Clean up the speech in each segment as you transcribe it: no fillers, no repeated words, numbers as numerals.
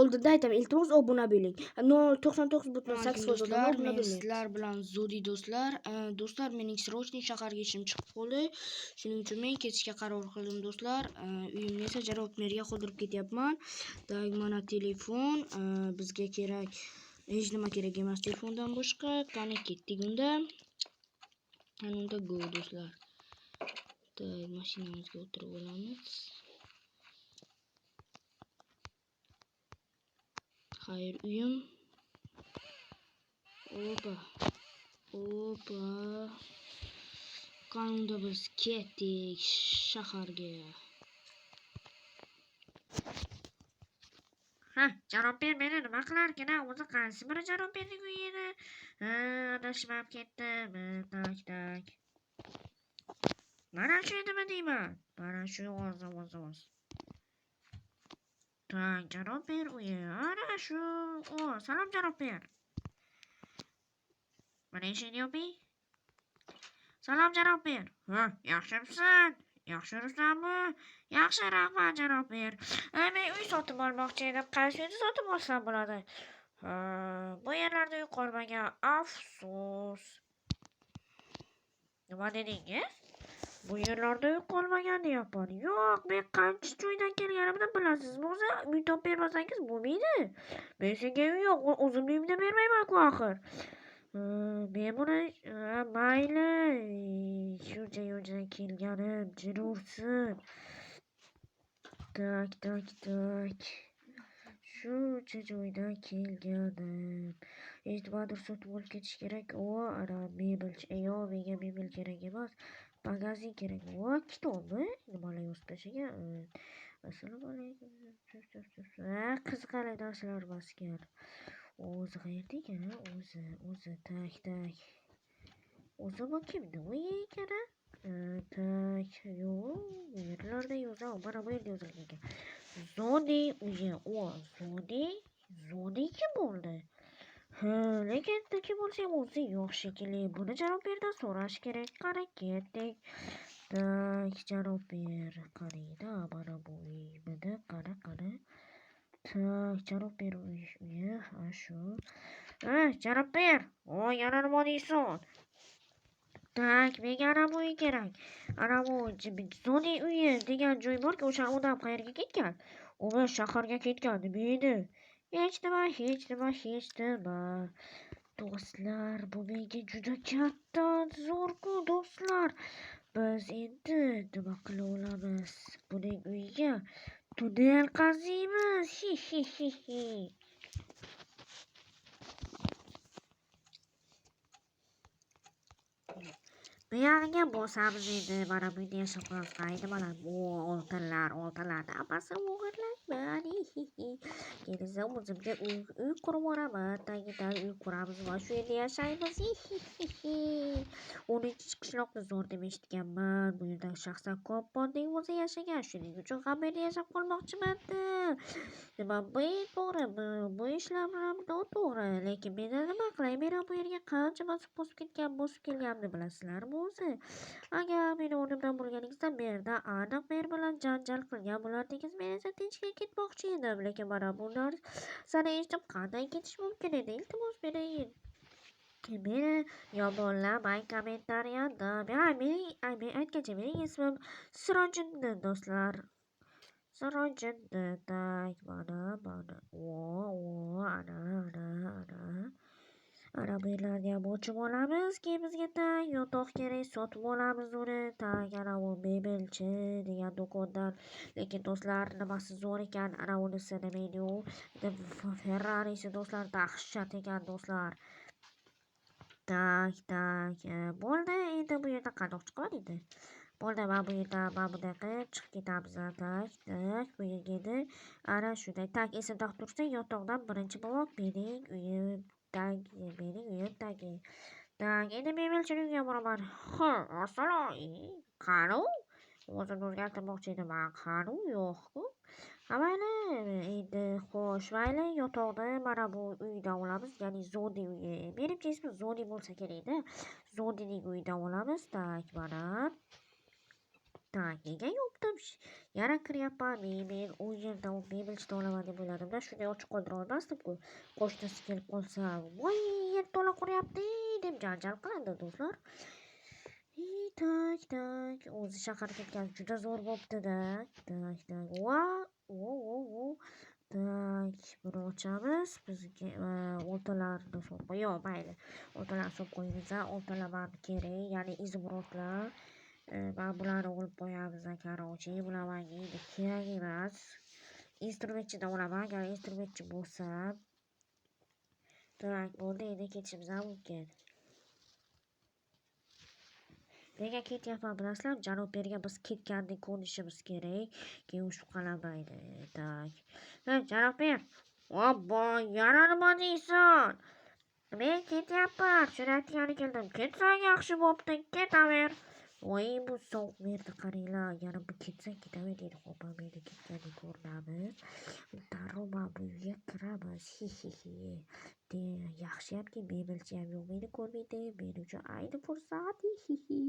Oldinda aytaman, iltimos obuna bo'ling. 0.99,8% odam Do'stlar, obuna men bo'lmayapti. sizlar bilan Zodi do'stlar. Do'stlar, mening срочный shaharga ishim chiqib qoldi. Shuning uchun men ketishga qaror qildim do'stlar. Uyimni esa janob merga qoldirib ketyapman. Tak, mana telefon, bizga kerak. Hech nima kerak emas telefondan boshqa. Qani ketdik unda. Qani unda go do'stlar. Tak, mashinamizga o'tirib olamiz. Xayr uyim. Opa. Opa. Qani unda biz ketdik shaharga. Ha, janob ber meni nima qilarkin a? O'zi qaysi biri janob berning uyi edi? Ha, adashib ham ketdim. Tak, tak. Mana shu edimi deyman? Mana shu o'zi, o'zi, o'zi. Tak, janob ber uyi. Ana shu. O, salom janob ber. Mana eshikni yoping. Salom janob ber. Ha, yaxshimisan? Yaxshi yuribsanmi? Yaxshi, rahmat janob ber. Men uy sotib olmoqchi edim. Qaysi uyni sotib olsam bo'ladi? Ha, bu yerlarda uy qolmagan. Afsus. Nima dedingiz? Bu yerlarda uy qolmagan deyapman. Yo'q, men qancha joydan kelganimni bilasizmi o'zi? Uy topib bermasangiz bo'lmaydi. Men senga uy yo'q, o'zimni uyimda bermayman-ku axir. Men buni mayli, shuncha yo'ldan kelganim, jin ursin. Tak, tak, tak. Shuncha joydan kelganim. Hech nimadir sotib olib ketish kerak. O, ana mebel, yo'q, menga mebel kerak emas. Magazin kerak. O, kitobmi? Nimalar yozib tashlagan? Assalomu alaykum. Ha, qiziqarli narsalar emas ekan. O'zi qayerda ekan, ha? O'zi, o'zi, tak, tak. O'zi bu kimni uyi ekan, ha? Tak, yo'q, bu yerlarda yo'q, mana bu yerda yozilgan ekan. Zodi uyi. O, Zodi? Zodi kim bo'ldi? Ha, lekin kim bo'lsa ham o'zi yo'q shekilli. Buni janob berdan so'rash kerak. Qani ketdik. Tak, janob ber, qaraydi, mana bu uymidi? Qani, qani. Tak, janob ber uyi, ha shu. Ha, janob ber. O, yana nima deysan? Tak, menga ana bu uy kerak. Ana bu Zodi uyi degan joy borki, o'sha odam qayerga ketgan? U shaharga ketgan, nima edi? Hech nima, hech nima, hech nima. Do'stlar, bu menga juda katta zo'r-ku, do'stlar. Biz endi nima qila olamiz? Buning uyiga tunnel qaziymiz. Hi hi hi hi. Bu yog'iga bosamiz endi. Mana bu yerda yashab qolamiz. Qaydi mana bu oltinlar, oltinlarni hammasi o'g'irlayman. Hi hi hi. Keyin esa o'zimga uy qurib yuboraman. Tagidan uy quramiz va shu yerda yashaymiz. Hi hi hi hi. 13-qishloqni zo'r deb eshitganman. Bu yerda shaxsan Kopponning o'zi yashagan. Shuning uchun ham bu yerda yashab qolmoqchiman-da. Nima bu to'g'rimi? Bu ishlar bilan noto'g'ri. Lekin men nima qilay? Men ham bu yerga qancha bosib ketgan, bosib kelganimni bilasizlarmi o'zi? Agar meni o'rnimdan bo'lganingizda merda aniq mer bilan janjal qilgan bo'lardingiz. Men esa tinchga ketmoqchi edim. Lekin mana bu narsani eshitib qanday ketish mumkin edi? Iltimos meni yomonlamang kommentariyada. Ha, men aytgancha mening ismim Sirojiddin do'stlar. Sirojiddin. Tak, mana, mana. O, o, ana, ana, ana. Ana bu yerlarni ham ochib olamiz. Keyin bizga tak yotoq kerak, sotib olamiz uni. Tak, ana bu mebelchi degan do'kondan. Lekin do'stlar, nimasi zo'r ekan? Ana unisi nima edi u? Ferrari'si do'stlar dahshat ekan do'stlar. Tak, tak, bo'ldi. Endi bu yerdan qandoq chiqadi endi? Bo'ldi, mana bu yerdan mana bunday qilib chiqib ketamiz. Tak, tak, bu yerga endi ana shunday. Tak, esimda tursa, yotoqdan birinchi blok mening uyim. Tak, mening uyim tagi. Tak, endi mebelchining uyiga boraman. Ha, assalomu alaykum. Qani u? O'zimni o'zgartirmoqchi edim. Ha, qani u? Yo'q-ku. Ha, mayli, endi xo'sh, mayli, yotoqni mana bu uydan olamiz, ya'ni Zodi uyi. Menimcha ismi Zodi bo'lsa kerak-da. Zodining uyidan olamiz. Tak, mana. Так, nega yopdim? Yana kiryapman. Men u yerda mebelchida olaman deb o'yladim-da, shunday ochiq qoldira olmasdim-ku. Qo'shnisi kelib qolsa, "Voy, yerto'la quryapti" deb janjal qiladi do'stlar. Так, так, o'zi shaharga ketgan juda zo'r bo'pti-da. Так, так. Va, o, o, o. Так, buni ochamiz. Bizga oltinlarni solib qo'y. Yo'q, mayli. Oltinlarni solib qo'yamiz. Oltinlar baribir kerak, ya'ni изумруд lar. Mana bularni olib qo'yamiz, короче. Bular menga endi kerak emas. Instrumentchidan olaman, agar instrumentchi bo'lsa. Так, bo'ldi, endi ketishimiz ham mumkin. Nega ketyapman bilasizlarmi? Janob Berga biz ketgandek ko'rinishimiz kerak. Keyin u shubhalanmaydi. Так. Janob Ber. Obbo, yana nima deysan? Men ketyapman. Shuni aytgani keldim. Ketsang yaxshi bo'pti, ketaver. Voy, bu sovuq merni qaranglar. Yana bu ketsang ketaver deydi. Xo'p, mana bu yerda ketgandek ko'rinamiz. Darrov mana bu uyga kiramiz. Hi-hi-hi. De, yaxshiyamki mebelchi ham yo'q, meni ko'rmaydi. Men uchun ayni fursat. Hi-hi-hi.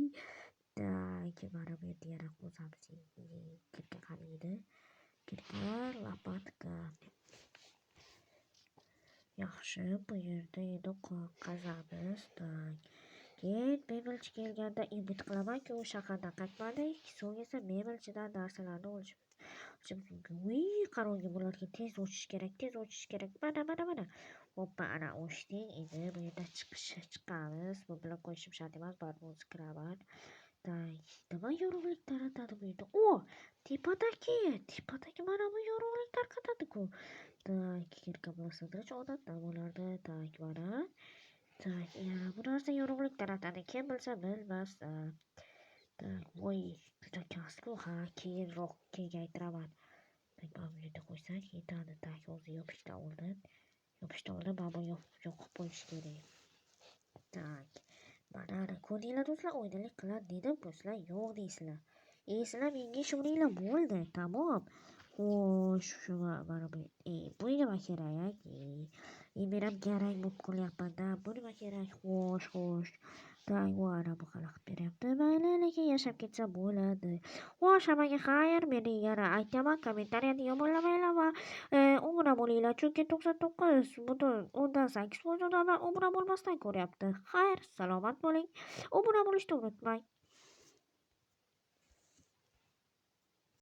Так, mana bu yerda yana qo'zamiz. Kirka qaniydi? Kirka, лопатка. Yaxshi, bu yerda endi qazamiz. Так. Keyin mebelchi kelganda umid qilamanki, u shahardan qaytmadi. So'ng esa mebelchidan narsalarni olishimiz mumkin. Uy, qarang, bularga tez ochish kerak, tez ochish kerak. Mana, mana, mana. Hoppa, ana ochdik. Endi bu yerda chiqish chiqamiz. Bu bilan qo'yishim shart emas, baribir o'zi kiraman. Так, nima yorug'lik taratadi bu yerda? O, tepadagi, tepadagi mana bu yorug'lik tarqatadi-ku. Так, kirka bostirich odatda bo'lardi. Так, mana. Так, yana bu narsa yorug'lik taratadi. Kim bilsa bilmasin. Так, voy, juda kasku. Ha, keyinroq kengaytiraman. Так, mana bu yerda qo'ysak yetadi. Так, hozir yopishdan oldin, yopishdan oldin mana buni yoqib qo'yish kerak. Так, mana ko'rdinglar do'stlar, oydinlik qiladi dedim-ku, sizlar yo'q deysizlar. Sizlar menga ishoninglar bo'ldi, tamom. Xo'sh, shu mana bu bu nima kerak? Men ham garang bo'lib qolyapman-da. Bu nima kerak? Xo'sh, xo'sh. Так, mana bu xalaqit beryapti. Mayli, lekin yashab ketsa bo'ladi. Xo'sh, hammaga xayr. Meni yana aytaman, kommentariyada yomonlamanglar va obuna bo'linglar. Chunki 99,8% odamlar obuna bo'lmasdan ko'ryapti. Xayr, salomat bo'ling. Obuna bo'lishni unutmang.